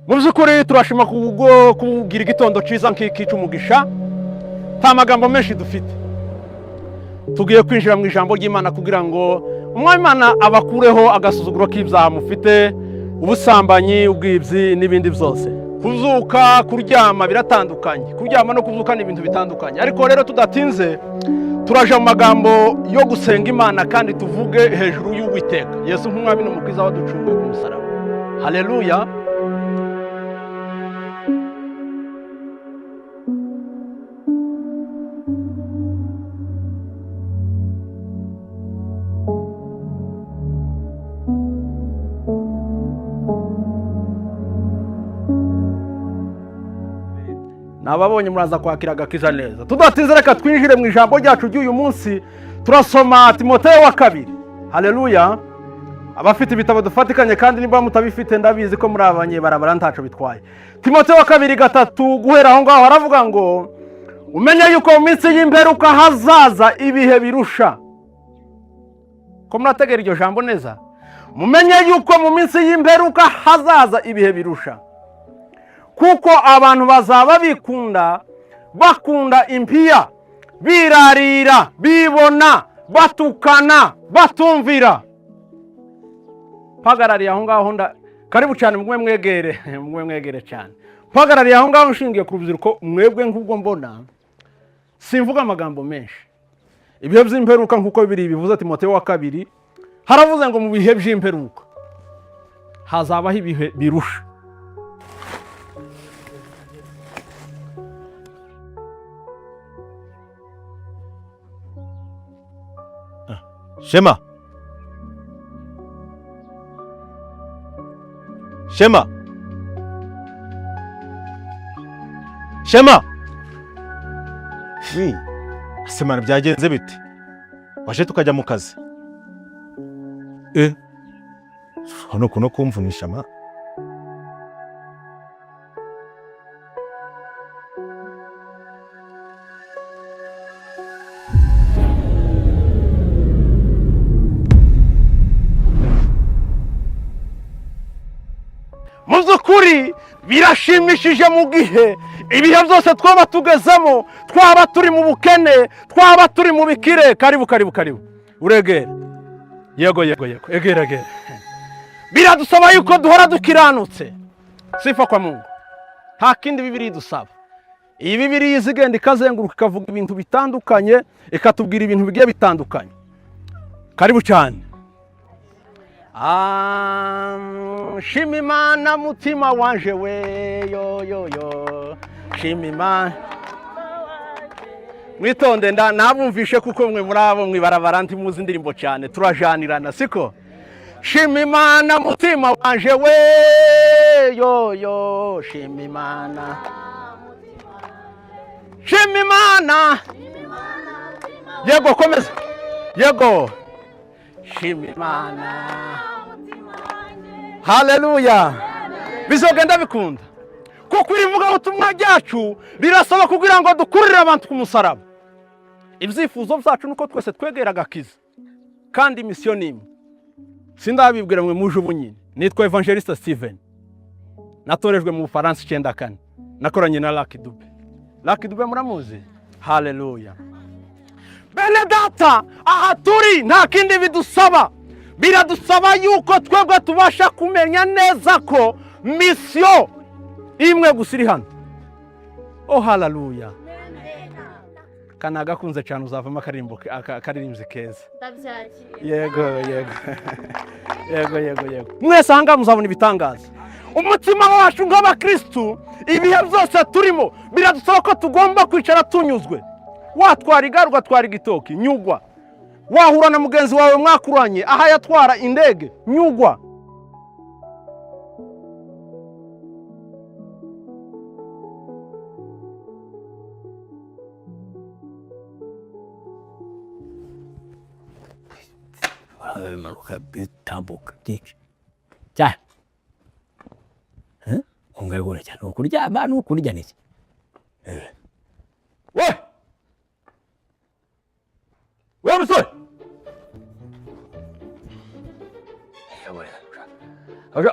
Mu by'ukuri turashima kubwo kugira igitondo cyiza nk'iki cy'umugisha. Nta magambo menshi dufite, tugiye kwinjira mu ijambo ry'Imana kugira ngo Umwami Imana abakureho agasuzuguro k'ibyaha mufite, ubusambanyi, ubwibzi n'ibindi byose. Kuzuka, kuryama biratandukanye, kuryama no kuzuka ni ibintu bitandukanye. Ariko rero tudatinze turaja mu magambo yo gusenga Imana kandi tuvuge hejuru y'Uwiteka Yesu nk'umwami n'umukiza waducunguye ku musaraba. Haleluya. Nababonye muraza kwakira agakiza neza. Tudatinze reka twinjire mu ijambo ryacu ry'uyu munsi. Turasoma Timoteyo wa kabiri. Haleluya. Abafite ibitabo dufatikanye, kandi niba mutabifite ndabizi ko muri abanyebarabara ntaco bitwaye. Timoteyo wa kabiri 3 guhera aho ngaho haravuga ngo umenye yuko mu minsi y'imperuka hazaza ibihe birusha. Ko murategera iryo jambo neza? Mumenye yuko mu minsi y'imperuka hazaza ibihe birusha, kuko abantu bazaba bikunda, bakunda impiya, birarira, bibona, batukana, batumvira. Mpagarariye aho ngaho nda karibu cyane, mwe mwegere, mwe mwegere cyane. Mpagarariye aho ngaho nshingiye ku rubyiruko mwebwe nk'ubwo mbona, simvuga amagambo menshi. Ibihe by'imperuka nk'uko bibiri bivuze Timoteyo wa kabiri, haravuze ngo mu bihe by'imperuka hazabaho ibihe birusha. Shema, Shema, Shema. Oui. Semana byagenze bite? Waje tukajya mu kazi. Hano kuno kumvunisha ma. Mu by'ukuri birashimishije mu gihe ibihe byose twaba tugezemo, twaba turi mu bukene, twaba turi mu bikire. Karibu karibu karibu, uregera. Yego yego yego, egera egera. Biradusaba yuko duhora dukiranutse. Sifa kwa Mungu. Nta kindi Bibiliya idusaba. Iyi Bibiliya iza igenda ikazenguruka ikavuga ibintu bitandukanye, ikatubwira ibintu bigiye bitandukanye. Karibu cyane. Shima Imana mutima wanje we, yo yo yo, shima Imana. Mwitonde nda nabumvishe kuko mwe muri abo mwibarabara ntimuzi indirimbo cyane, turajanirana siko. Shima Imana mutima wanje we, yo yo, shima Imana, shima Imana. Yego komeza, yego, shima Imana. Haleluya. Bizogenda bikunda, kuko irivugabutumwa ryacu rirasaba kugira ngo dukurire abantu ku musaraba. Ibyifuzo byacu nuko twese twegera agakiza, kandi misiyo ni imwe. Sindabibwira mwe muje ubu nyine. Nitwa Evangelista Steven, natorejwe mu Bufaransa 94, nakoranye na Lucky Dube. Lucky Dube muramuzi? Haleluya. Bene data, aha turi nta kindi bidusaba. Biradusaba yuko twebwe tubasha kumenya neza ko misiyo imwe gusa iri hano. Oh haleluya. Kana gakunze cyane, uzavamo akaririmbo akaririmbyi keza. Ndabyakira. Yego yego yego yego yego. Mwese aha ngaha muzabona ibitangaza. Umutima wacu nk'abakristu ibihe byose turimo biradusaba ko tugomba kwicara tunyuzwe. Watwara igare, ugatwara igitoki, nyugwa. Wahura na mugenzi wawe mwakuranye aha yatwara indege, nyugwa. Bimanuka bitambuka byinshi cyane. Ungabibona cyane ukuryama n'ukurya niki. We we musore,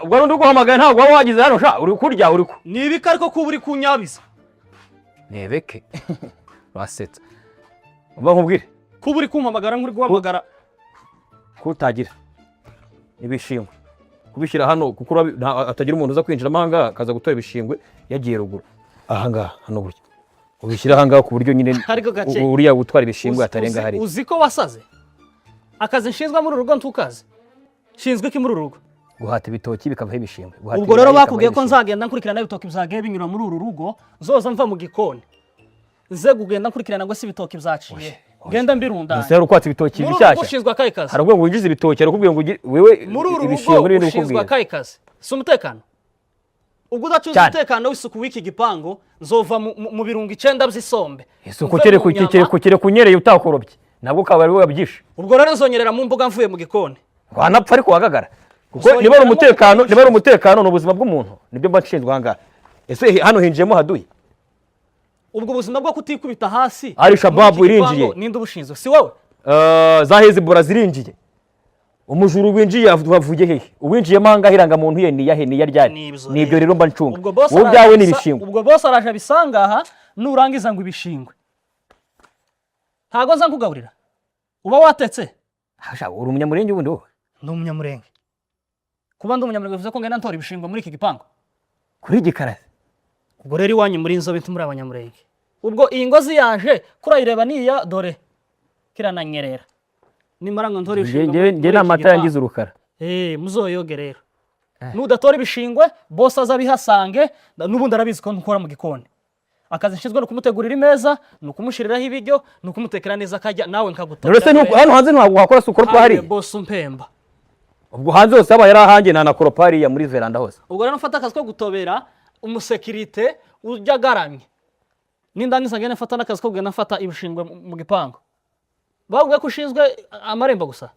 Ubwo rundi uguhamagaye ntabwo waba wagize hano sha, uri kurya uri ku. Ni ibiki ariko kuba uri kunyabiza? Nebeke. Wasetsa. Umva nkubwire. Kuba uri kumpamagara nk'uri guhamagara. Kutagira ibishingwe kubishyira hano kuko atagira umuntu uza kwinjiramo ahangaha akaza gutora ibishingwe yagiye ruguru ahangaha hano buryo ubishyira ahangaha ku buryo nyine Ariko gake. Uriya gutwara ibishingwe atarenga hariya. Uzi ko wasaze? Akazi nshinzwe muri uru rugo ntukazi. Nshinzwe iki muri uru rugo? Guhata ibitoki bikavaho ibishingwe. Guhata Ubwo rero ibirayi bakubwiye ko bikavaho nzagenda nkurikirana ibitoki byagiye binyura muri uru rugo, nzoza mva mu gikoni. Nze kugenda nkurikirana ngo si ibitoki byaciye. Ngenda mbirundanya. Gusa hari ukwatsa ibitoki Muri uru rugo bishyashya. ushinzwe akahe kazi? Hari ubwo ngo winjize ibitoki, hari ukubwira ngo wewe Muri uru ibishingwe rugo n'ibindi ushinzwe bikubwira. akahe kazi? Si umutekano? Ubwo udacunze Cyane. umutekano w'isuku w'iki gipangu, nzova mu birungo 9 by'isombe. Isuku Mve kereka mu nyama. kereka unyereye utakorobye. Nabwo ukaba ari wowe wabyishe. Ubwo rero nzonyerera mu mbuga mvuye mu gikoni. Wanapfa ariko wagagara. Kuko Uzongera niba ari mo umutekano, kuko niba ari umutekano ni ubuzima bw'umuntu. Nibyo mba nshinzwe aha ngaha. Ese hano hinjiyemo haduye? Ubwo buzima bwo kutikubita hasi. Al Shabaab Muri iki gipangu irinjiye. ninde ubushinzwe? Si wowe? Za Hezbollah zirinjiye. Umujuru winjiye avuye hehe? Uwinjiyemo aha ngaha irangamuntu ye ni iyahe, ni iya ryari? Ni Ni ibyo rero mba ncunga. Ubwo boss Wowe araje ubwawe ni abisa- ibishingwe. Ubwo boss araje abisanga aha, nurangiza ngo ibishingwe. Ntago nza nkugaburira. Uba watetse? Sha, uri umunyamurenge ubundi wowe? Ndi umunyamurenge. Kuba ndi umunyamurenge bivuze ko ngenda ntora ibishingwe muri iki gipangu. Kuri gikarasi. Ubwo rero iwanyu muri inzobe muri abanyamurenge. Ubwo iyi ngozi yaje kurayireba niya dore kirananyerera. Nimara ngo ntora ibishingwe. Nge n'amata yangize urukara. Muzoyoge rero. Nudatora ibishingwe boss azabihasange, n'ubundi arabizi ko nkora mu gikoni. Akazi nshinzwe no kumutegurira imeza, no kumushiriraho ibiryo, no kumutekera neza akajya nawe nkagutora. None se hano hanze ntabwo wakora suko Hariya hariya? Boss umpemba. Ubwo hanze hose habaye ari ahanjye nta na koropa hariya muri veranda hose. Ubwo rero mfata akazi ko gutobera umusekirite ujya agaramye. Nindangiza ngende mfata n'akazi ko kugenda mfata ibishingwe mu gipangu. Bavuga ko ushinzwe amarembo gusa.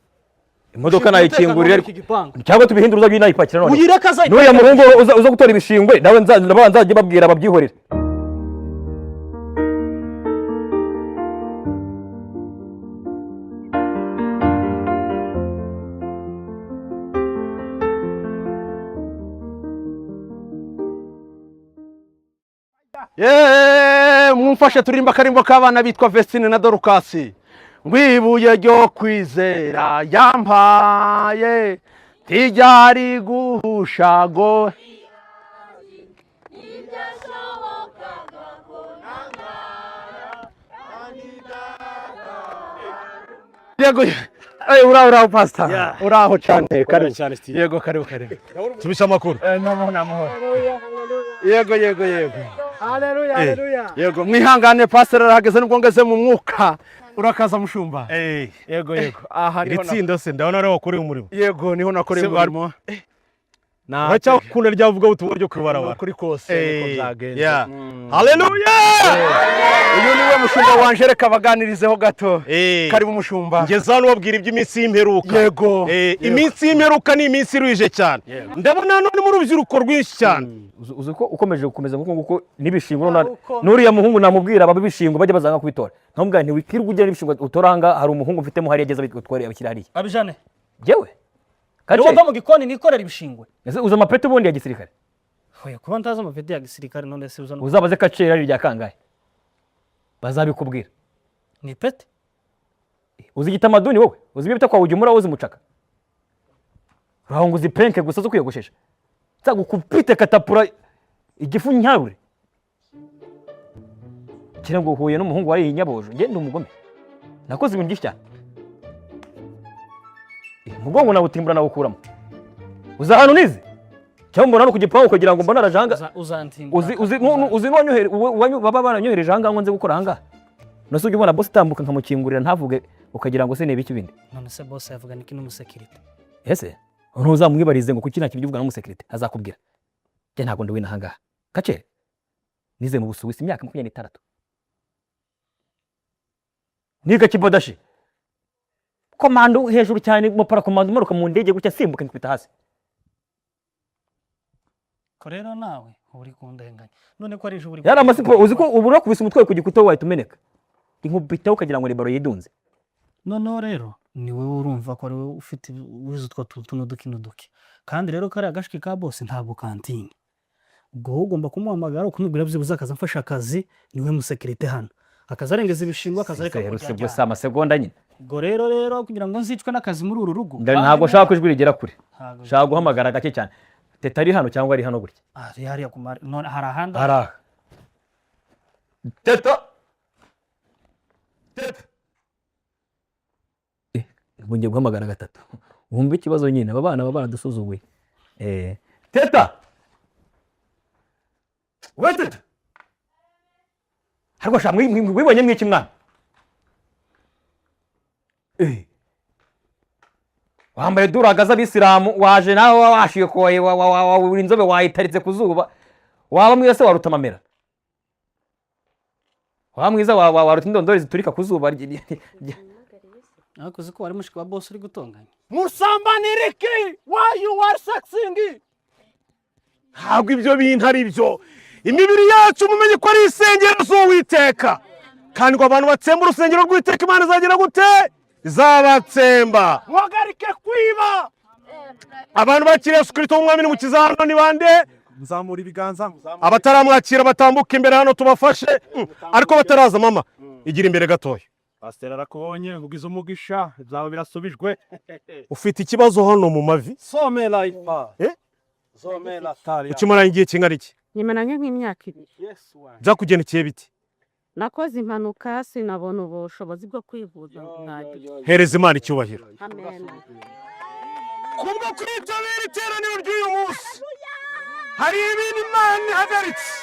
Imodoka nayikingurira Ushinzwe umutekano muri iki gipangu. cyangwa tubihindure uzajye unayipakira none. Uyireke azayipakira. N'uriya muhungu uza gutora ibishingwe nawe nzajya babwira babyihorere. Mumfashe turirimba akarimbo k'abana bitwa Vestine na Dorukasi. Ngwibuye ryo kwizera yampaye tijyari guhushago. Yego, uraho uraho pastor. Uraho cyane, karibu cyane Steve. Yego, karibu karibu. Tubisha amakuru. Yego yego yego. Haleluya haleluya. Yego, mwihangane pastor arahageze nubwo ngeze mu mwuka. Urakaza mushumba. Yego yego. Aha Iri niho tsinda se ndabona ariho wakoreye umurimo. Yego niho nakoreye umurimo. Na Uracyakunda ryavuga ubutumwa ryo kwibarabara. Kuri kose niko byagenze. Haleluya. Uyu niwe mushumba wanje, reka baganirizeho gato. Karibu mushumba. Ngeze hano ubabwira iby'iminsi y'imperuka. Yego. Iminsi y'imperuka ni iminsi iruhije cyane. Ndabona hano ni mu rubyiruko rwinshi cyane. Uzi ko ukomeje gukomeza nk'uko nguko n'ibishingwe n'uriya muhungu namubwira baba ibishingwe bajya bazanga kubitora. Nkamubwira nti wikirwa ujya n'ibishingwe utora aha ngaha, hari umuhungu mfitemo hariya ageze abitware abishyira hariya. Abijane. Jewe. Niwo mva mu gikoni nikorera ibishingwe. Ese uzi amapeti ubundi ya gisirikare? Oya, kuba ntazi amapeti ya gisirikare none se uza Uzabaze kacera ari rya kangahe? Bazabikubwira. Ni peti? Uzi igitamaduni wowe? Uzi ibyo bita kwa Ujumura, uzi mucaka? Uraho ngo uzi penke gusa zo kwiyogoshesha. Nzagukupite katapura igifu ncyabure. Kira ngo uhuye n'umuhungu wariye inyabojo, nge ndi umugome. Nakoze ibintu byinshi cyane. Umugongo nawutimbura nawukuramo. Uza hano nize? Cyangwa mbona no ku gipangu kugira ngo mbone arajanga. Uzantimbura. Uzi n'uwanyohere baba baranyohereje aha ngaha ngo nze gukora aha ngaha. None se ujya ubona boss itambuka nkamukingurira ntavuge ukagira ngo se ni ibiki bindi. None se boss yavuga niki n'umusekirite? Ese ntuzamwibarize ngo kuki nta kintu uvuga n'umusekirite azakubwira. Njye ntabwo ndi wina aha ngaha. Gacere nize mu Busuwisi imyaka 26. Niga kibodashi. Komando hejuru cyane mu parakomando umanuka mu ndege gutya simbuka nkubita hasi. Ko rero nawe uri kundenganya. None ko ari ejo uri. Yari amasipo uzi ko ubu urakubise umutwe ku gikuta wahita umeneka. Inkubita ukagira ngo ni baro yidunze. Noneho rero Ni wowe urumva ko ari wowe ufite wize utwo tuntu n'uduki n'uduki. Kandi rero kariya gashiki ka boss ntabwo kantinya. Ubwo wowe ugomba kumuhamagara ukamubwira byibuze akaza amfasha akazi, niwe musekirite hano, akaza arengeza ibishingwe, akaza areka Rero si kujya. ubwo si amasegonda nyine. Ubwo rero kugira ngo nzicwe n'akazi muri uru rugo. Ntabwo nshaka ko ijwi rigera kure. Ntabwo- Nshaka guhamagara gake cyane. Teta ari hano cyangwa ari hano gutya? Ari hariya ku mare none, hari ahandi? Hari aha. Teta, Teta! Ubu ngiye guhamagara gatatu, wumva ikibazo nyine. Aba bana baba baradusuzuguye. Teta, we Teta! Ariko sha, wibonye mwiki mwana? Wambaye duraga z'abisilamu, waje nawe washikoye, uri inzobe wayitaritse ku zuba. Waba mwiza se waruta amamera? Waba mwiza waruta indondori ziturika ku zuba? Ariko uzi ko wari mushiki wa boss uri gutonganya? Musambaniriki? Why you are sexing? Ntabwo ibyo bintu ari byo. Imibiri yacu, mumenye ko ari insengero z'Uwiteka, kandi ngo abantu batsemba urusengero rw'Uwiteka, Imana izagira gute? Izabatsemba. Muhagarike kwiba. Abantu bakiriye Yesu Kirisito nk'Umwami n'Umukiza hano ni bande? Muzamura ibiganza, muzamura. Abataramwakira batambuka imbere hano tubafashe. Ariko bataraza, mama, igira imbere gatoya. Pasiteri arakubonye, ugize umugisha, ibyawe birasubijwe. Ufite ikibazo hano mu mavi. Somera ifa. Eh? Somera tari. Ukimaranye igihe kingana iki? Nyimaranye nk'imyaka 2. Yesu wanjye! Byakugendekeye biti? Nakoze impanuka, sinabona ubushobozi bwo kwivuza ngo bihagije. Hereza Imana icyubahiro. Amen. Kubwo kwitabira iteraniro ry'uyu munsi, hari ibintu Imana ihagaritse.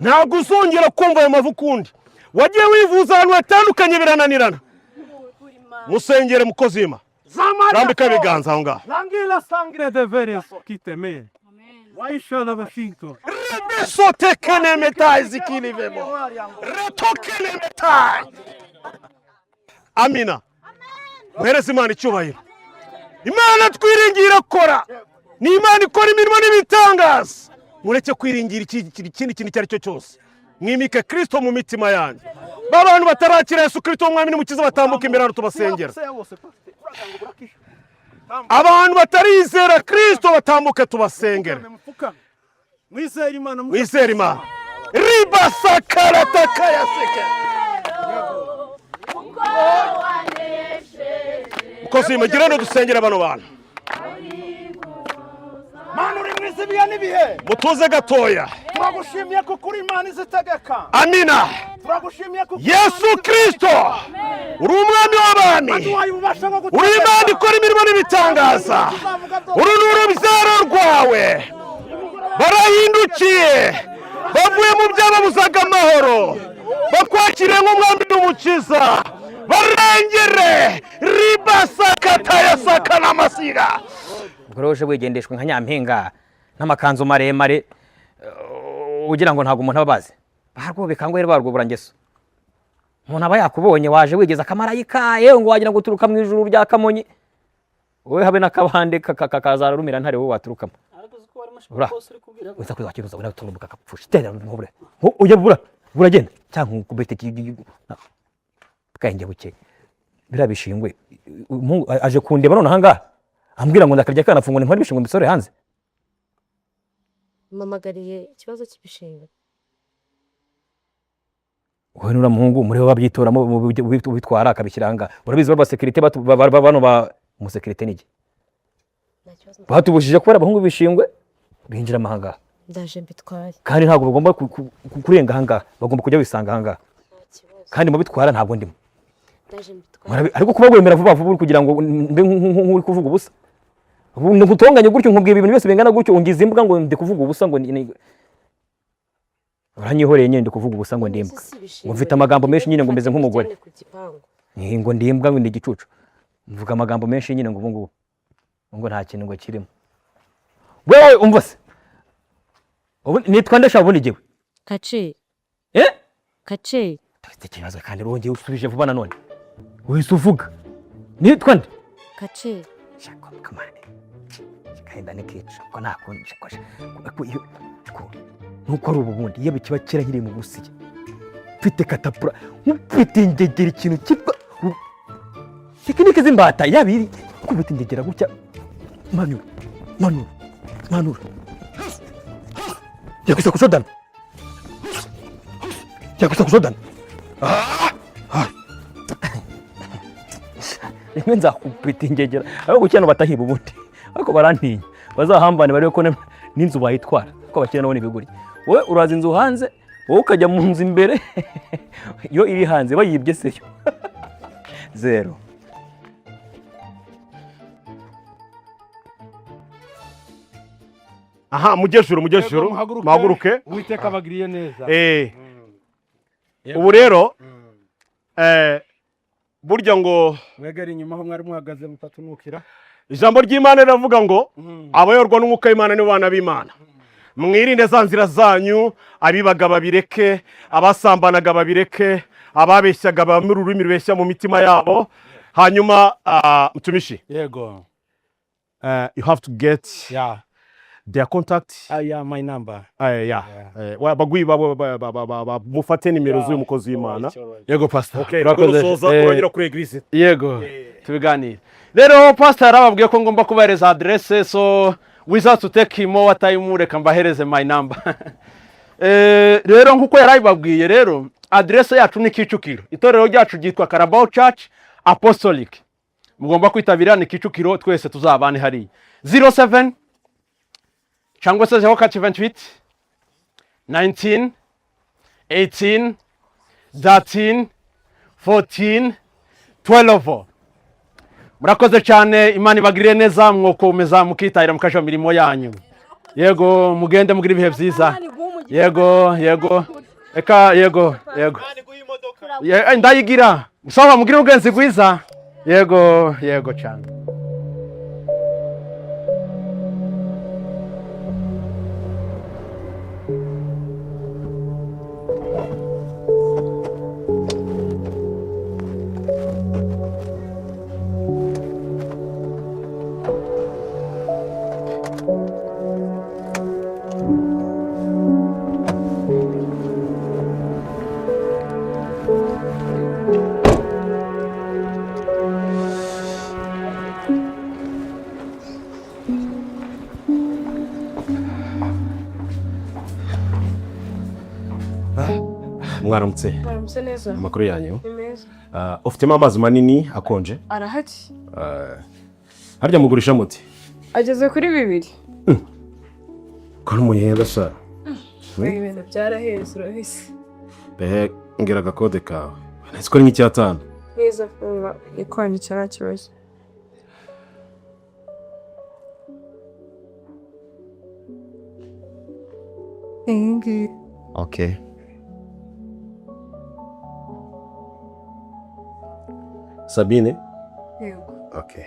Ntabwo uzongera kumva ayo mavi ukundi. Wagiye wivuza ahantu hatandukanye birananirana. Musengere, mukozi w'Imana. Rambika ibiganza aho ngaho. Langila sangre de veres kiteme. Waishana bashinto. Rebesotekenemetayi zikilivemo retokenemetayi. Amina. Muhereze Imana icyubahiro. Imana twiringira kora ni Imana ikora imirimo n'ibitangaza. Mureke kwiringira ikindi kintu icyo ari cyo cyose, mwimike Kirisito mu mitima yanyu. Ba bantu batarakira Yesu Kirisito Umwami n'Umukiza batambuka imbere hano tubasengera. Abantu batarizera Kirisito batambuke tubasengere. Mwizere Imana. Mwizere Imana. Ribasakaratakayaseke. Mukozi, mugire no dusengera bano bantu. Mana, uri mwiza ibihe n'ibihe. Mutuze gatoya. Turagushimiye kuko uri Imana izitegeka. Amina. Turagushimiye kuko Yesu Kirisito, uri Umwami w'abami. waduhaye ububasha bwo Uri Imana ikora imirimo n'ibitangaza. Uru ni urubyaro rwawe, barahindukiye, bavuye mu byababuzaga amahoro, bakwakiriye nk'Umwami n'Umukiza. Barengere ribasakatayasaka n'amasira. Ubwo rero uje wigendeshwa nka nyampinga n'amakanzu maremare, ugira ngo ntabwo umuntu aba abazi. Barwubika ngo barwubura ngeso. Umuntu aba yakubonye, waje wigeze akamarayika, yewe ngo wagira ngo uturuka mu ijuru rya Kamonyi. Wowe habe n'akabande kazarumira ntare wowe waturukamo. Ariko uzi ko wari mushiki Ura. wa boss uri kubwira? Uza kwiza kiruza uraturumbuka akapfusha tera nkubure ujya bura buragenda cyangwa nkukubite bwenge buke. Biriya bishingwe, umuhungu aje kundeba none ahangaha ambwira ngo ndakarya kanafungura intwari ibishingwe mbisore hanze. Mpamagariye ikibazo cy'ibishingwe. Wowe nuriya muhungu muri bo babyitoramo, ubitwara akabishyira ahangaha. Urabizi b'abasekirite bano ba umusekirite ni iki? Nta kibazo. Batubujije kubera abahungu b'ibishingwe binjira ahangaha. Ndaje mbitwaye. Kandi ntabwo bagomba kurenga ahangaha, bagomba kujya bisanga ahangaha. Nta kibazo. Kandi mubitwara ntabwo ndimo. Ndaje mbitwaye. Ariko kuba wemera vuba vuba uri kugira ngo mbe nk'uri kuvuga ubusa. Ubu nkutonganye gutyo, nkubwira ibintu byose bingana gutyo, ungize imbwa ngo ndi kuvuga ubusa, ngo uranyihoreye nyine, ndi kuvuga ubusa ngo ndi imbwa. Si ibishingwe, Ngo mfite amagambo menshi nyine, ngo meze nk'umugore. Bijyane ku gipangu. Ngo ndi imbwa, ngo ndi igicucu, mvuga amagambo menshi nyine, ngo ubu ngubu ngo nta kintu ngo kirimo. Wewe umva se, ubu nitwa ndashaka ubundi jyewe? Kace. Eh? Kace. Dufite ikibazo kandi wongeye usubije vuba nanone wese uvuga nitwa nde? Kace. Shaka kamane gahinda nikica ko nta kundi ko nuko ari ubu. Bundi iyo bikiba kera nkiri mu Burusiya mfite katapura, nkufite ingegera, ikintu cyitwa Technique z'imbata yabiri kubita ingegera gutya, manura, manura, manura, yakwisa kushodana, yakwisa kushodana. Rimwe nzakubita ingegera ariko gukina batahiba ubundi, ariko barantinya, bazahambane barebe ko n'inzu bayitwara, kuko abakire nabo ni ibiguri. Wowe uraza inzu hanze, wowe ukajya mu nzu imbere, yo iri hanze bayibye se yo zero. Aha, mujyejuru, mujyejuru, muhaguruke. Uwiteka abagiriye neza. Ubu rero burya ngo Mwegere inyuma aho mwari muhagaze mutatunukira. Ijambo ry'Imana riravuga ngo abayorwa n'umwuka w'Imana nibo bana b'Imana. Mwirinde za nzira zanyu, abibaga babireke, abasambanaga babireke, ababeshyaga bamwe ururimi rubeshya mu mitima yabo. Hanyuma mtumishi, Yego. You have to get their contact. Ah, yeah, my number. Yeah. Mufate nimero z'uyu mukozi w'Imana. Yego, pastor. Okay, Urakoze. nusoza urongera kuri église. Yego, tubiganire rero. Pastor yarababwiye ko ngomba kubahereza adresse, so without to take more time, reka mbahereze my number. Rero nkuko yarabibabwiye, rero adresse yacu ni Kicukiro. Itorero ryacu ryitwa Carabao Church Apostolic. Mugomba kwitabira, ni Kicukiro, twese tuzabane hariya. 07 cyangwa se 0428 19 18 13 14 12. Murakoze cyane, Imana ibagirire neza, mwokomeza mukitahira mukaja mu mirimo yanyu. Yego, mugende mugire ibihe byiza. Yego, yego, eka, yego, yego. Ndayigira sawa, mugire ubugenzi bwiza. Yego, yego cyane. Mwaramutse. Mwaramutse neza. Amakuru yanyu? Ni meza. Ufitemo amazi manini akonje? Arahari. Harya mugurisha muti? Ageze kuri 2. Ko n'umuhenda sha. Ibintu byaraheze, urabisi. Behe, ngira agakode kawe. Nzi ko ari nk'icyatanu. Neza, funga ikonje, nta kibazo. Iyi ngiyi. Okay. Sabine? Yego. Okay.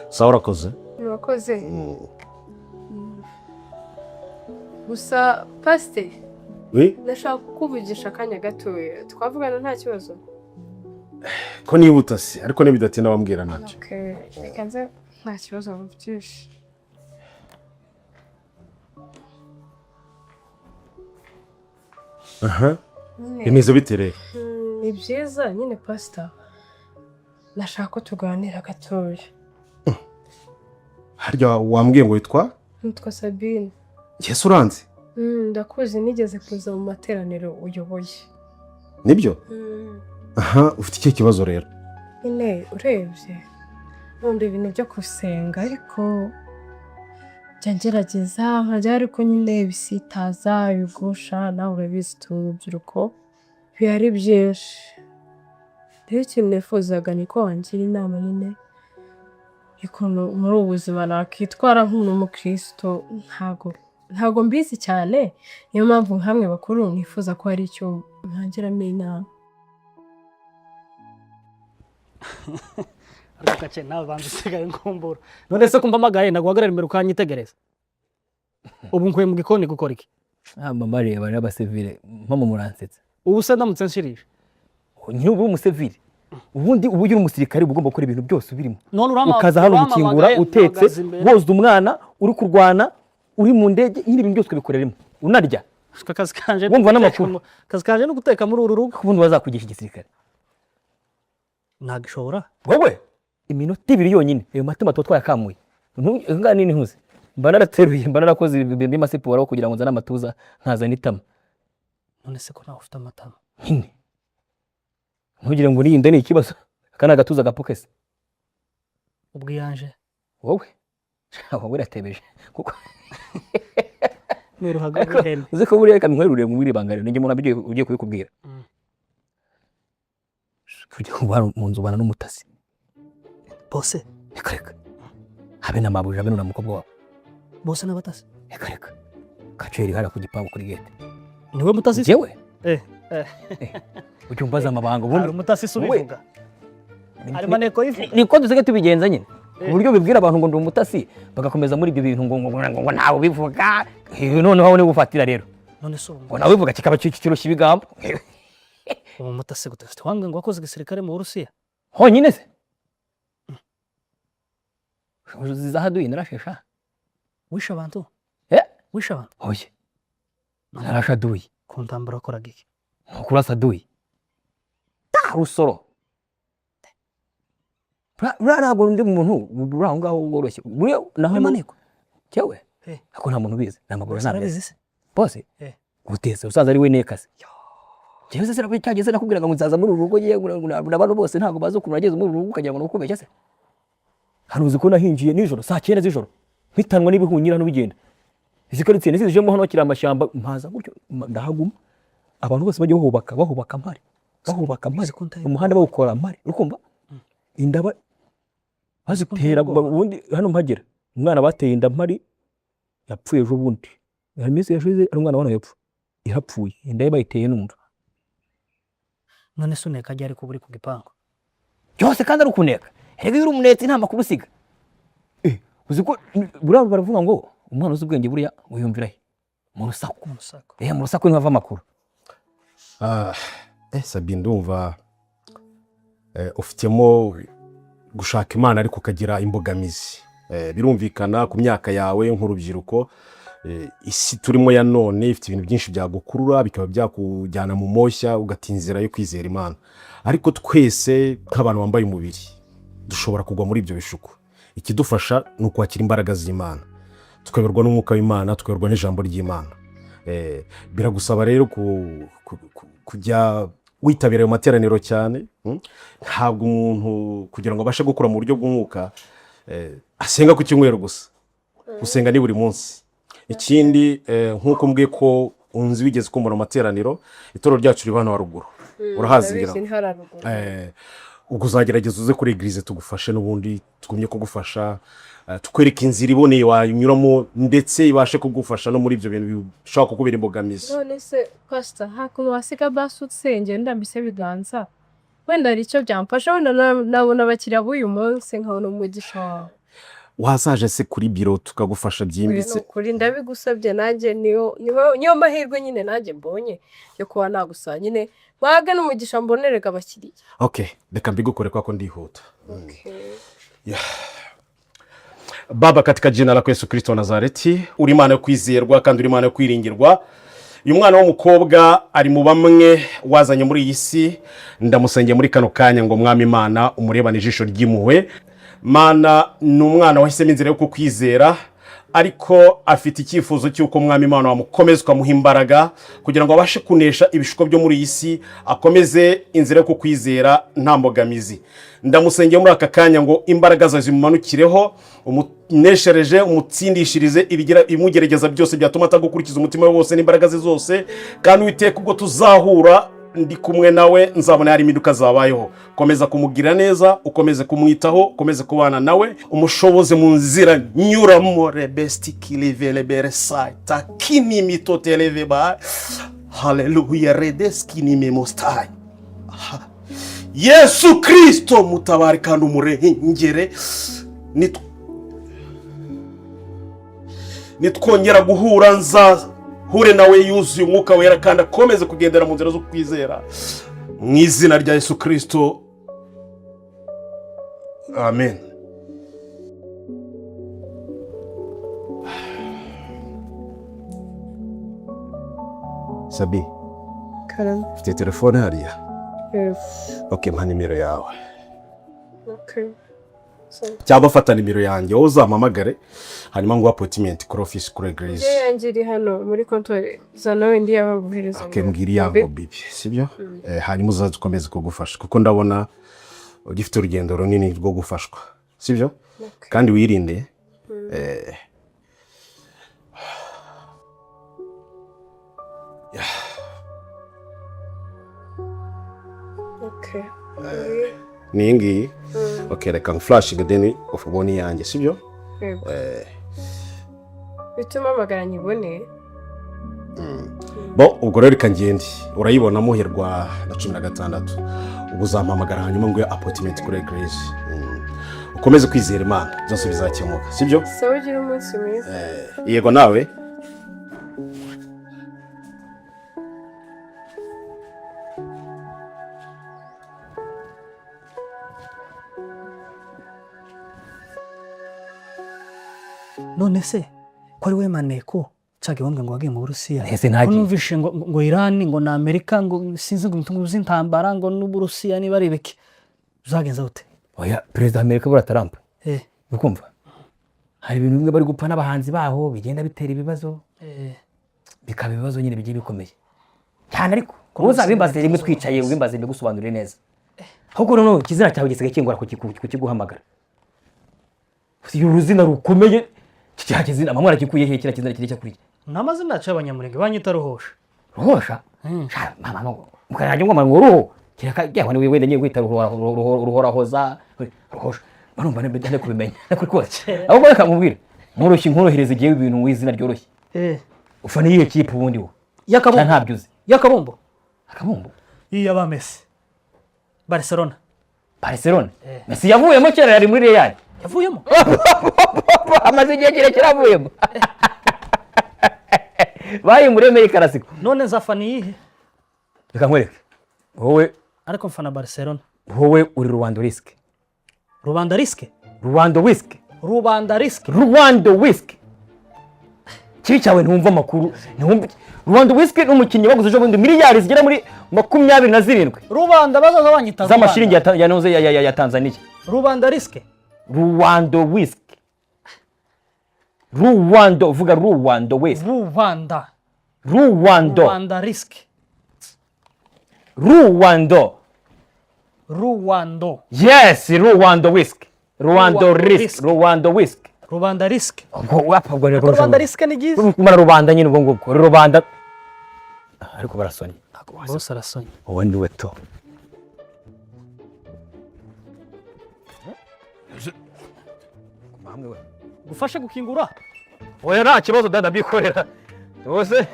Sawa, urakoze. Murakoze. Gusa pasite, Oui? ndashaka kukuvugisha akanya gatoya, twavugana nta kibazo? Ko nihuta se, ariko nibidatinda wambwira ntacyo. Okay, reka nze, nta kibazo mvugisha. Aha. Nyine- Bimeze bite rero? Ni byiza nyine, pasita, ndashaka ko tuganira gatoya. Harya wambwiye ngo witwa? Nitwa Sabine. Yesu, uranzi? Ndakuzi, nigeze kuza mu materaniro uyoboye. Nibyo? Aha, ufite ikihe kibazo rero? Nyine urebye nkunda ibintu byo gusenga, ariko njya ngerageza nkajya, ariko nyine ibisitaza, ibigusha, nawe urabizi, turi urubyiruko, biba ari byinshi. Rero ikintu nifuzaga ni ko wangira inama nyine ukuntu muri ubu buzima nakwitwara nk'umuntu w'umukristo. Ntago mbizi cyane, niyo mpamvu nkamwe bakuru nifuza ko hari icyo mwangiramo inama. Ariko gake nawe banza usigaye nkumbura. None se kumva amagaye naguhagarara imbere ukanyitegereza? Ubu nkuye mu gikoni gukora iki? Mama, reba n'abasivile mpamo muransetsa. Ubu se ndamutse nshirije? Nyine uba uri umusivile, ubundi uba uri umusirikare, uba ugomba gukora ibintu byose ubirimo. None Ukaza hano gukingura, urampamagaye, utetse, mpagaze imbere. woza umwana, uri kurwana, uri mu ndege, nyine ibintu byose ukabikorera unarya. Akazi kanje Wumva n'amakuru. Akazi kanje no guteka muri uru rugo. Ubundi bazakwigisha igisirikare. Nagishobora. Wowe iminota 2 yonyine ayo matama tuba twayakamuye. Ngaha nini ntuzi mba narateruye, mba narakoze ibintu by'amasiporo kugira ngo nzane amatuza nkazana itama. None se ko nawe ufite amatama? Nyine ntugire ngo niyinde ni ikibazo, aka ni agatuza gapokese. Ubwiyanje. Wowe wowe uratebeje kuko ni uruhago rw'ihene. Uzi ko buriya reka nkwerure mu ibanga rero ninjye umuntu ugiye kubikubwira. Kujya kuba mu nzu ubana n'umutasi. Bose? Reka reka. Habe na mabuja, habe na mukobwa wawe. Bose n'abatasi? Reka reka. Kaceri hariya ku gipangu kuri gate. Niwe mutasi? Njyewe? Eh. Ujya umbaza amabanga ubundi. Hari umutasi se ubivuga? Hari maneko yivuga? Niko dusigaye tubigenza nyine. Ku buryo bibwira abantu ngo ndi umutasi bagakomeza muri ibyo bintu ngo ngo ntawe ubivuga. Noneho aho niwe ufatira rero. None se ubu ngo nawe ubivuga kikaba kirushya ibigambo. Ubu mutasi gute? Wambwiye ngo wakoze igisirikare mu Burusiya? Honyine se? Zizahaduye narashesha. Wishe abantu? Eh? Wishe abantu? Oye. Narashaduye. Ku ntambara wakoraga iki? Nukurasa duye. Ta rusoro. Buriya ntabwo ndi umuntu uri aho ngaho woroshye. Buriya naho maneko. Cyewe? Eh. Ako nta muntu ubizi. Nta maguru nta Arabizi se? Bose? Eh. Gutese usanze ari we nekase. Jewe se cyageze nakubwiraga ngo nzaza muri uru rugo ngiye n'abantu bose ntabwo bazi ukuntu nageze muri uru rugo ukagira ngo nukubeshya se. Hano uzi ko nahinjiye nijoro saa 9 z'ijoro mpitanwa n'ibihunyira hano bigenda. Izi karitsiye nisizijemo hano kiri amashyamba mpaza gutyo ndahaguma. Abantu bose bajya bahubaka mpari. Bahubaka mpari. Umuhanda bawukora mpari. Urukumva? Indaba bazitera ubundi hano mpagera. Umwana bateye inda mpari yapfuye ejo bundi. Hari iminsi yashize ari umwana wano yapfu. Yarapfuye. Inda ye bayiteye numva. None se uneka ryari kuba uri ku gipangu? Byose kandi ari ukuneka. Erega iyo uri umunetsi nta makuru usiga. Uzi ko buriya baravuga ngo umwana uzi ubwenge buriya wiyumvira he? Mu rusaku. Mu rusaku. Mu rusaku niho hava amakuru. Sabi ndumva ufitemo gushaka Imana ariko ukagira imbogamizi. Birumvikana ku myaka yawe nk'urubyiruko, isi turimo ya none ifite ibintu byinshi byagukurura bikaba byakujyana mu moshya ugata inzira yo kwizera Imana. Ariko twese nk'abantu bambaye umubiri dushobora kugwa muri ibyo bishuko. Ikidufasha ni ukwakira imbaraga z'Imana, tukayoborwa n'umwuka w'Imana, tukayoborwa n'ijambo ry'Imana. Biragusaba rero kujya witabira ayo materaniro cyane. Ntabwo umuntu kugira ngo abashe gukura mu buryo bw'umwuka asenga ku cyumweru gusa, gusenga ni buri munsi. Ikindi nk'uko mbwiye ko unzi wigeze kumbona mu materaniro, itorero ryacu riba hano haruguru, urahazi ngira ubwo uzagerageza uze kuri eglise tugufashe, n'ubundi tugumye kugufasha, tukwereka inzira iboneye wanyuramo ndetse ibashe kugufasha no muri ibyo bintu bishobora kukubera imbogamizi. None se pastor, hakuntu wasiga basi usengera ndambise biganza, wenda hari icyo byamfasha, wenda nabona abakiriya b'uyu munsi nkabona umugisha wawe. Wazaje se kuri biro tukagufasha byimbitse? Kuri ndabigusabye nanjye niyo mahirwe nyine nanjye mbonye yo kuba nagusaba nyine baga n'umugisha mbonerega abakiriya. Okay, reka mbigukore kwako ndihuta. Baba, katika jina la Yesu Kristo wa Nazareti, uri Imana yo kwizerwa kandi uri Imana yo kwiringirwa. Uyu mwana w'umukobwa ari mu bamwe wazanye muri iyi si, ndamusengeye muri kano kanya ngo Mwami Imana umurebane ijisho ry'impuhwe. Mana, ni umwana wahisemo inzira yo kukwizera, ariko afite icyifuzo cy'uko Mwami Imana wamukomeza ukamuha imbaraga kugira ngo abashe kunesha ibishuko byo muri iyi si, akomeze inzira yo kukwizera nta mbogamizi. Ndamusengeye muri aka kanya ngo imbaraga zawe zimumanukireho, umuneshereje, umutsindishirize ibimugerageza byose byatuma atagukurikiza umutima we wose n'imbaraga ze zose. Kandi Uwiteka, ubwo tuzahura ndi kumwe nawe nzabona hari impinduka zabayeho. Komeza kumugira neza, ukomeze kumwitaho, ukomeze kubana nawe, umushoboze mu nzira nyuramo. Rebestikilivelebere takinimitoteleveba haleluya redeskinimemostai. Yesu Kristo mutabare kandi umurengere. Nitwongera guhura nzahure nawe yuzuye umwuka wera kandi akomeze kugendera mu nzira zo kwizera. Mu izina rya Yesu Kristo, amen. Sabi, ufite telefone hariya? Okay, mpa nimero yawe. Okay. So, Cyangwa fata nimero yanjye, wowe uzampamagare, hanyuma nguhe appointment kuri office kuri ibyo Eglise. yanjye iri hano muri comptoir, zana wenda iyo baguhereza. Okay, mbwira iyango bibi, sibyo? Hanyuma uzaze ukomeze kugufasha, kuko ndabona ugifite urugendo runini rwo gufashwa, sibyo? Kandi wirinde. Yeah. Okay. Ni iyi ngiyi. Okay, reka nflashinge, then ubone iyanjye, sibyo? Yego. Bituma mpamagara nyibone. Bo ubwo rero reka ngende, urayibona muherwa na 16. Ubu uzampamagara, hanyuma nguhe appointment kuri Eglise. Ukomeze kwizera Imana, byose bizakemuka, sibyo? Sawa, ugira umunsi mwiza. Yego, nawe. None se ko ari we maneko caga iwambwe ngo wagiye mu Burusiya? Ese Ko ntagiye. numvishe ngo Irani ngo na Amerika, ngo sinzi, ngo z'intambara, ngo n'Uburusiya, niba ari ibiki, uzagenza gute? Oya, perezida wa Amerika buriya Trump, ukumva hari ibintu bimwe bari gupfa n'abahanzi baho, bigenda bitera ibibazo, bikaba ibibazo nyine bigiye bikomeye cyane. Ariko wowe uzabimbaze rimwe twicaye, ubimbaze mbigusobanurire neza. Ahubwo noneho ikizina cyawe gisigaye kingora kukiguhamagara. Uru ruzina rukomeye, kiriya kizina mama waragikuye he? Kiriya kizina kiri kuriya. Ni amazina yacu y'Abanyamurenge, banyita Ruhosha. Ruhosha? Sha, mama mukarajya ngo ngo ruho kiraka yawe ni wenda ngiye kwita ruhorahoza Ruhosha, barumva ne kubimenya kuri kose. Ahubwo reka nkubwire, nkoroshye, nkorohereza igihe ibintu w'izina ryoroshye. Ufana iyihe kipe ubundi wo? Y'akabumbo. Cyangwa ntabyo uzi? Y'akabumbo. Akabumbo. Iya ba Messi, Barcelona. Barcelona? Messi yavuyemo kera, yari muri Real. Yavuyemo? Amaze igihe kirekire avuyemo, bayimuremeye karasiko. None nzafana iyihe? Reka nkwereke wowe. Ariko mfana Barcelona. Wowe uri Rwanda risque. Rubanda risque. Rwanda risque. Rubanda risque. Rwanda Whisky. Kibi cyawe ntiwumva amakuru, ntiwumva. Rwanda Whisky ni umukinnyi baguze ejo bundi miliyari zigera muri 27 Rubanda bazaza banyita z'amashiringi ya ya Tanzania. Rubanda risque. Rwanda Whisky. Rwanda, uvuga Rwanda Whisky. Rubanda. Rwanda. Rubanda risque. Rwanda. Ruwando. Yes, Rwanda Whisky. Rwanda Rwanda Risk. Risk. Rwanda Whisky. Rubanda risque. Ubwo wapfa, ubwo rero Rubanda risque ni byiza. Kumara rubanda nyine, ubwo ngubwo rubanda, ariko barasonye. Bose arasonye. Uwo ni we to. Gufashe gukingura. Oya, nta kibazo dada, ndabyikorera rwose.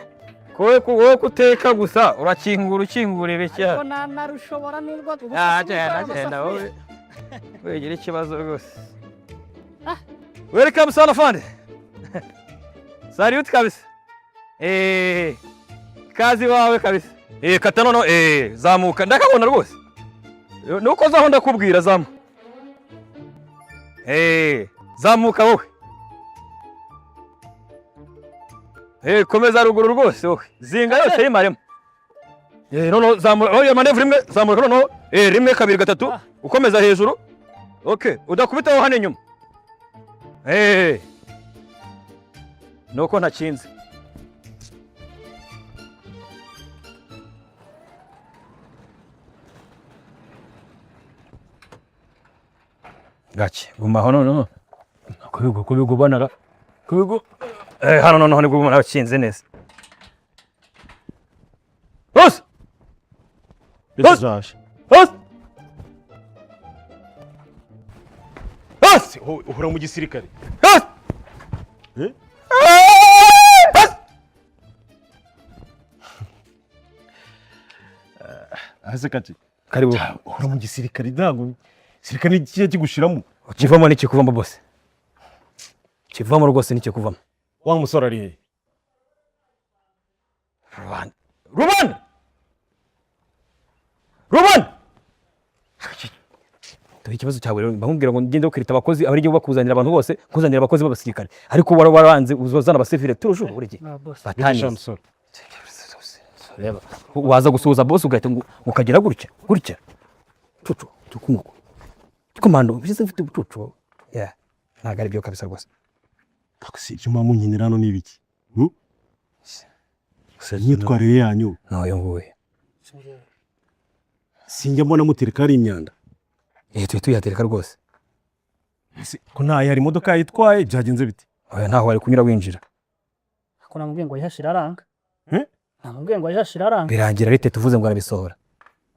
Wowe kuteka gusa, urakingura, ukingura ibiki? Narushobora nubwo. Genda genda wowe, wigira ikibazo rwose. Welcome sana fande, salute kabisa. Kazi wawe kabisa. Kata noneho, zamuka, ndakabona rwose. Nuko zaho ndakubwira, zamu zamuka wowe. Komeza ruguru rwose wowe, zinga yose yimaremo. Noneho zamura, oya, manœuvre imwe, zamuka noneho. Rimwe, kabiri, gatatu, ukomeza hejuru. Okay, udakubitaho hano inyuma. Nuko ntakinze. Gake, gumaho noneho. Kubigu kubigubonara kubigu. Hano noneho nibwo ubona kinze neza. Hose! Bizaje. Hose! Hose! Uhora mu gisirikare. Hose! Eh? Hose! Ase kati. Karibu. Uhora mu gisirikare, ntabwo gisirikare kijya kigushiramo. Kivamo n'ikikuvamo bose. Kivamo rwose n'ikikuvamo. Wa musore ari he? Rubanda! Rubanda! Rubanda! Dore ikibazo cyawe rero, mbamubwira ngo ngende kwirita abakozi, abari bakuzanira abantu bose, kuzanira abakozi b'abasirikare. Ariko waranze uzana abasivile turushu buri gihe. Batani. Sha musore. Reba, waza gusuhuza boss ugahita ngo ukagira gutya, gutya. Cucu, tukunguku. Komando ubize ufite ubucucu wowe. Yeah, ntabwo ari byo kabisa rwose. Si ibyo muba munkinira hano ni ibiki? Hmm? Imyitwarire yanyu n'uyu nguyu sinjya mbona mutereka ari imyanda. Eh, tujye tuyihatereka rwose. Ese ko ntayo hari imodoka yayitwaye, byagenze bite? Oya, ntaho wari kunyura winjira. Ko namubwiye ngo ayihashire aranga. Eh? Namubwiye ngo ayihashire aranga. Birangira bite tuvuze ngo arabisohora?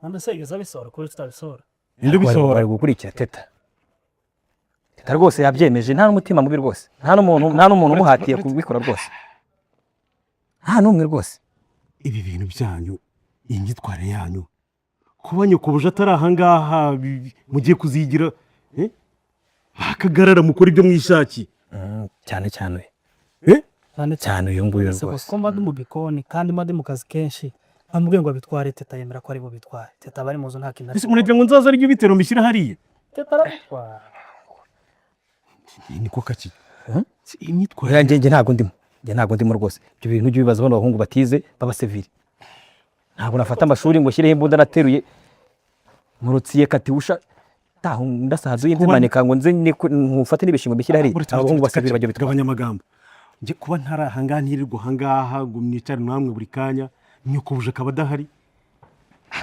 None se igeze abisohora kuri tutabisohora? Ninde ubisohora? Bari gukurikira Teta. Teta rwose yabyemeje, nta n'umutima mubi rwose, nta n'umuntu umuhatiye kubikora rwose, nta n'umwe rwose. Ibi bintu byanyu, iyi myitwarire yanyu, kuba nyokobuje atari ahangaha, mugiye kuzigira, eh? Bakagarara mukora ibyo mwishakiye. Cyane cyane. Eh? Cyane. Cyane uyu nguyu Se rwose. ko mba ndi mu bikoni kandi mba ndi mu kazi kenshi, bamubwiye ngo abitware, Teta yemera ko ari bubitware. Teta bari mu nzu, nta kintu. Ese muragira ngo nzaza aribyo bitero mbishyira hariya? Teta arabitwara. Niko kaki. Hmm? Imyitwarire Oya, njye ntabwo ndimo rwose. Ibyo bintu ujye ubibaza bano bahungu batize b'abasivili. Ntabwo nafata amashuri ngo nshyireho imbunda nateruye murutsiye katiwusha taho ndasahaza y'inzimanika ngo nze nkufate n'ibishingwe mbishyire hariya. Uretse- Abahungu uretse- basivili bajya bitwara. Gabanya amagambo. Njye kuba ntari ahangaha, ntirirwa ahangaha ngo mwicare namwe buri kanya, nyokobuje akaba adahari,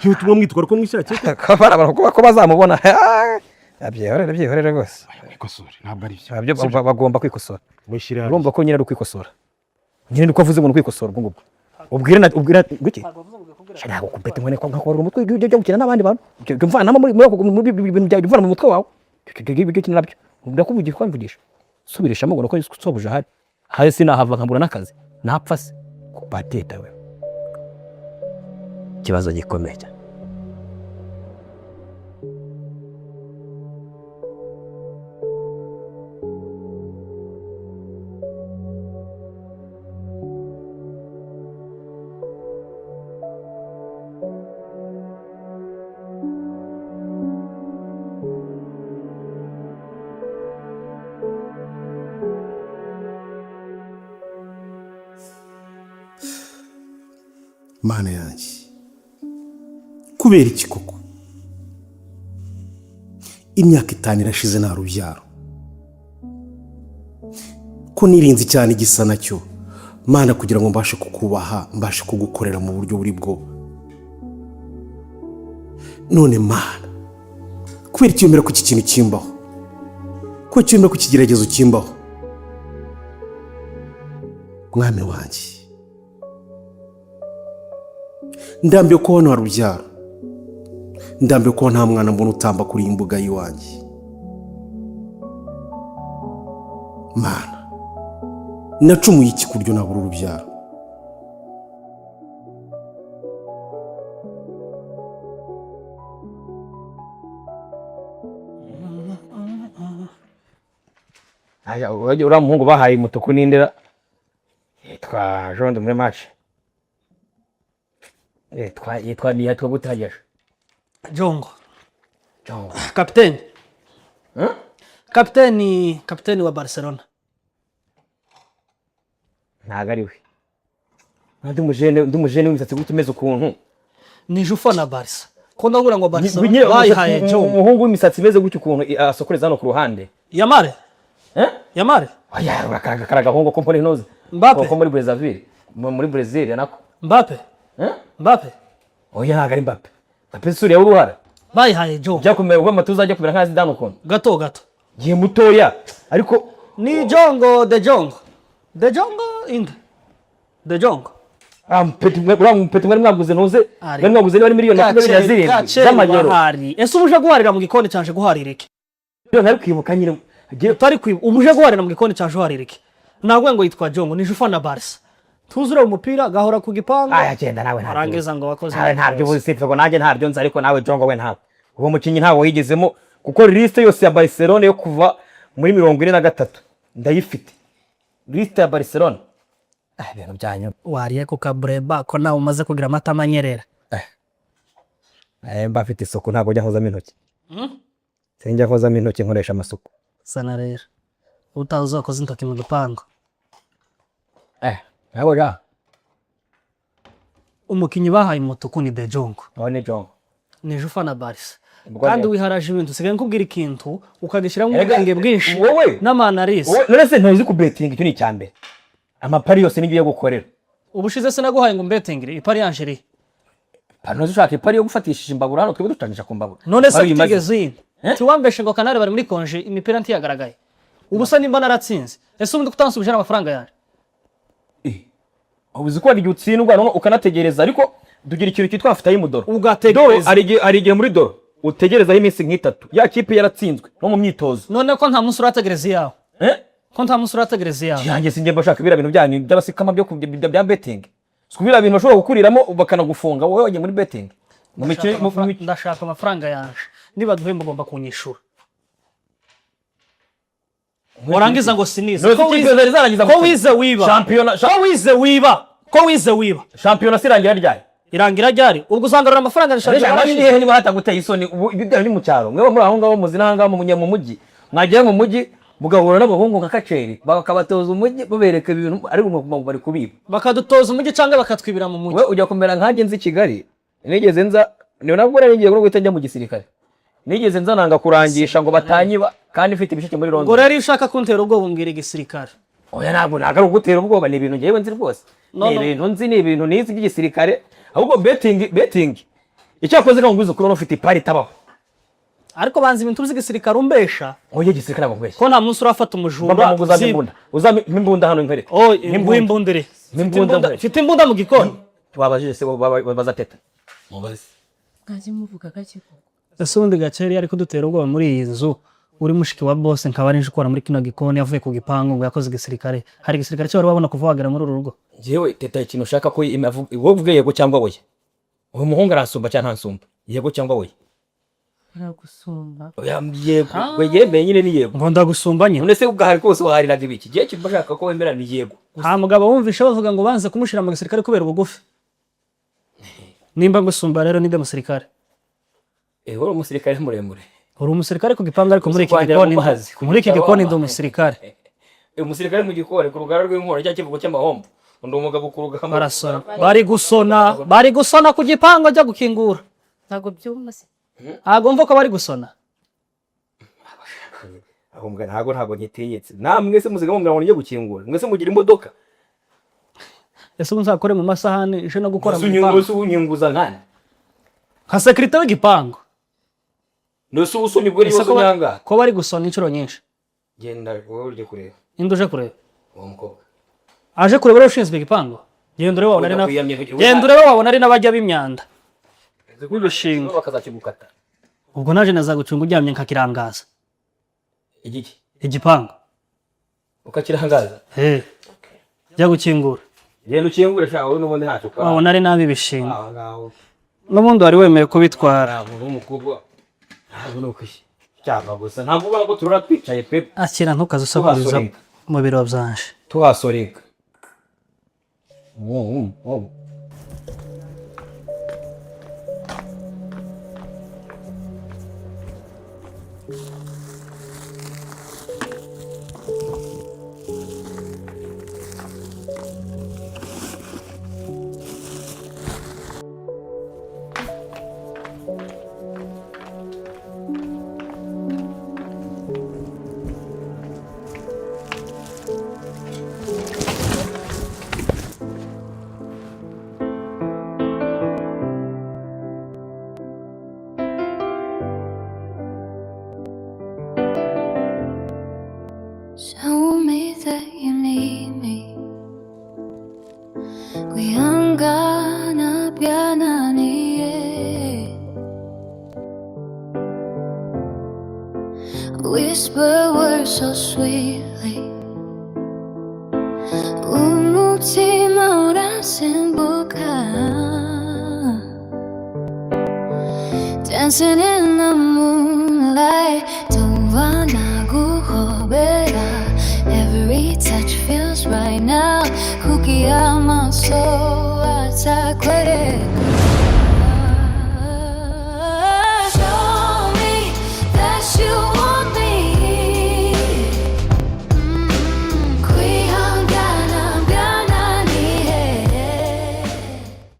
iyo bituma mwitwara uko mwishakiye ko? Bari abantu ko bazamubona. Byihorere, byihorere rwose. Mwikosore, ntabwo ari byo. Ibyo bagomba kwikosora. Mushyire hariya. Urumva ko nyine ari ukwikosora nyine, niko avuze ngo ni ukwikosora. Ubwo ngubwo ubwire na ubwire guki. Ntabwo kumpeta inkoni nkakorera umutwe ibyo byo gukina n'abandi bantu. Ibyo mvanamo muri ibyo bintu byawe, mvana mu mutwe wawe ibyo ibyo ukina nabyo. Ndakuvugisha, kwamvugisha subirishamo ngo nuko sobuja ahari hari, sinahava nkabura n'akazi, napfa se kubateta we. Ikibazo gikomeye cyane. Mana yanjye, kubera iki koko? Imyaka 5 irashize nta rubyaro. Ko nirinze cyane igisa nacyo, Mana, kugira ngo mbashe kukubaha, mbashe kugukorera mu buryo buri bwo. None Mana, kubera iki wemera ko iki kintu kimbaho? Ko wemera ko ikigeragezo kimbaho? Mwami wanjye, ndambiwe kuba nta rubyaro, ndambiwe kuba nta mwana mbona utamba kuri iyi mbuga y'iwanjye. Mana, nacumuye iki ku buryo nabura urubyaro? Aya, uriya muhungu bahaye umutuku n'indera yitwa Jean muri match yitwa ni yitwa gute hagesha? Jongo. Jongo. Kapiteni. Kapiteni wa Barcelona. Ntabwo ari we. Undi mujene w'imisatsi gutya umeze ukuntu. Nije ufana Barca ko ndabura ngo Barcelona Nyine bayihaye Jongo. Umuhungu w'imisatsi imeze gutya ukuntu, asokoreza hano ku ruhande. Yamare. Eh? Yamare. Oya, kara gahungu ko muri ntuzi. Mbappe. Ko muri Brazzaville, muri Brazil nako. Mbappe. Eh? Mbappe. Oya, ntabwo ari Mbappe. Mbappe suriya w'uruhara. Bayihaye Jongo. Ujya kumera ubwo amatuza ajya kumera nka Zidane ukuntu. Gato gato. Gihe mutoya ariko. Ni Jongo, de Jongo, de Jongo inde de Jongo. Uriya mupeti mwari mwaguze ntuze, mwari mwaguze niba ari miliyoni 27 z'amayero. Bahari ese uba uje guharira mu gikoni cyanje guharira iki? Ntari kwibuka nyine. Utari kwibuka, uba uje guharira mu gikoni cyanje uharira iki? Ntabwo ngo yitwa Jongo, nije ufana Barca, tuzure umupira gahora ku gipangu. Aya, genda nawe, ntabyo. Arangiza ngo wakoze. Nawe ntabyo uzi, sipfe ngo nanjye ntabyo nzi, ariko nawe Jongo we ntabwo uwo mukinnyi ntawo wigezemo, kuko liste yose ya Barcelona yo kuva muri 43 ndayifite, liste ya Barcelona. Ah, ibintu byanyu. Wariye ku kabureba ko nawe umaze kugira amata amanyerera. Eh, mba mfite isuku, ntabwo njya nkozamo intoki. Sinjya nkozamo intoki, nkoresha amasuku. Sana rero utazi wakoze intoki mu gipangu. Eh, nawe ga. Umukinnyi bahaye umutuku ni de Jong. Aho ni Jongo. Nije ufana Barca. Ubwo Kandi neza. wiharaje ibintu, usigaye nkubwira ikintu ukagishyiramo Erega, ubwenge bwinshi wowe- n'amanalise. Wowe none se ntuzi kubetinga? Icyo ni icya mbere. Amapari yose nibyo ugiye gukorera. Ubushize sinaguhaye ngo mbetingire ipari yanjeri? Pano ushaka ipari yo gufatishije imbabura hano, twebwe dutangisha ku mbabura. None se Pari uyimaze. utigeze uyimpa? Eh? Tiwambeshe ngo kanari bari muri konje, imipira ntiyagaragaye. Ubu se nimba naratsinze, ese ubundi kutansubije amafaranga yanjye? Uzi ko hari igihe utsindwa none ukanategereza, ariko tugira ikintu cyitwa half time doro. Doro. Ugategereza. Hari igihe muri doro utegerezaho iminsi nk'itatu, ya kipe yaratsinzwe no mu myitozo. None ko nta munsi urategereza iyawe? Eh? Ko nta munsi urategereza iyawe? Yanjye sinjye mbashaka biriya bintu byanyu by'abasikama byo bya betting. Si biriya bintu bashobora gukuriramo bakanagufunga wowe wagiye muri betting mu mikino Ndashaka amafaranga yanje. Niba duhemba ugomba kunyishura. Warangiza ngo sinize. None Ko se ikipe wize- zari zarangiza ko gukina? wize wiba. Shampiyona Ko wize wiba, ko wize wiba. Shampiyona sirangira ryari? Irangira ryari? Ubwo uzangarura amafaranga? Ariko Shampiyona ni hehe niba hataguteye isoni? Ubu ibyo byanyu ni mu cyaro, mwebwe muri aho ngaho muzi n'aha ngaha mu mujyi. Mwagera mu mujyi mugahura n'abahungu nka Kaceri, bakabatoza umujyi, babereka ibintu, ariko mu bari kubiba. Bakadutoza umujyi cyangwa bakatwibira mu mujyi? We ujya kumera nkanjye. Nzi i Kigali, nigeze nza, ni nabwo nari ngiye no guhita njya mu gisirikare, nigeze nza nanga kurangisha ngo batanyiba kandi mfite ibisheke muri Ubwo London. rero iyo ushaka kuntera ubwoba umbwira igisirikare. Oya, ntabwo ari ugutera ubwoba, ni ibintu ngewe nzi rwose. No, Ni no. ibintu nzi, ni ibintu nizi by'igisirikare. Ahubwo betting icyakoze kangwiza ukuri, ufite ipari itabaho. Ariko banza ibintu by'igisirikare umbesha. Oya, igisirikare ntabwo nkubeshya. Ko nta munsi urafata umujura? Mbamba ngo uzampe imbunda, uzampe imbunda hano nkwereke. Oh, Imbunda. imbundire. Imbunda nkwereke. Mfite imbunda mu gikoni. Wabajije se baza Teta, mubaze. Mwaje muvuga gake koko. Ese ubundi Gakeri ari kudutera ubwoba muri iyi nzu, uri mushiki wa bose, nkaba ari ukora muri kino gikoni, avuye ku gipangu ngo yakoze igisirikare. Hari igisirikare cyo wari wabona kuva wagera muri uru rugo? Njyewe Teta, ikintu ushaka ko wowe uvuge yego cyangwa oya. Uyu muhungu aransumba cyangwa ntansumba? Yego cyangwa oya? Aragusumba. Oya, yego. We yemeye nyine, ni yego. Ngo ndagusumba nyine. None se ugahari kose wahariraga ibiki? Igihe kimba ashaka ko wemera ni yego. Nta mugabo wumvishe bavuga ngo banze kumushyira mu gisirikare kubera ubugufi? Nimba ngusumba rero, ninde musirikare? Eh, uri umusirikare muremure. Uri umusirikare ku gipangu, ariko muri iki Kwangira gikoni mu mazi, muri iki gikoni ndi umusirikare. Eh, umusirikare mu gikoni ku rugara rw'inkora, cya kivugo cy'amahombo, undi umugabo ku rugamba. Barasona, bari gusona, bari gusona ku gipangu, ajya gukingura. Ntabwo byumva se. Ntabwo mva ko bari gusona. Aho mbwa ntabwo nkitinyitse. Namwe se muziga mubwira ngo nijye gukingura? Mwese mugira imodoka. Ese ubu nzakore mu masahani ije no gukora mu Ese gipangu? unyunguza nkana? Nka sécurité w'igipangu. Nose ubu usomye ubwo Ese niba ko unyanga? ko bari gusona inshuro nyinshi. Genda wowe ujye kureba. Ninde uje kureba? Uwo mukobwa. Aje kureba rero ushinzwe igipangu. Genda urebe, wabona ari na Ndakwiyamye. genda urebe, wabona ari n'abajya b'imyanda w'ibishingwe. Bakazakigukata. Ubwo naje nazagucunga uryamye nkakirangaza. Igiki? Igipangu. Ukakirangaza? Eh, jya gukingura. Genda ukingure sha, wowe n'ubundi ntacyo ukora. Wabona ari nabi ibishingwe. Aho ngaho. N'ubundi wari wemeye kubitwara. Ntabwo w'umukobwa, ntabwo ni ukwishyura cyangwa gusa ntabwo ubona ko turara twicaye pe. Akira, ntukaze usakuriza Tuhasoreka. mu biro byanje. Tuhasoreka. Show me that you need me. Kwihangana byananiye. Whisper words so sweetly. Umutima urasimbuka. Dancing in the moonlight. Ndumva naguhobera. Every touch feels right now. Kuki amaso atakwereka.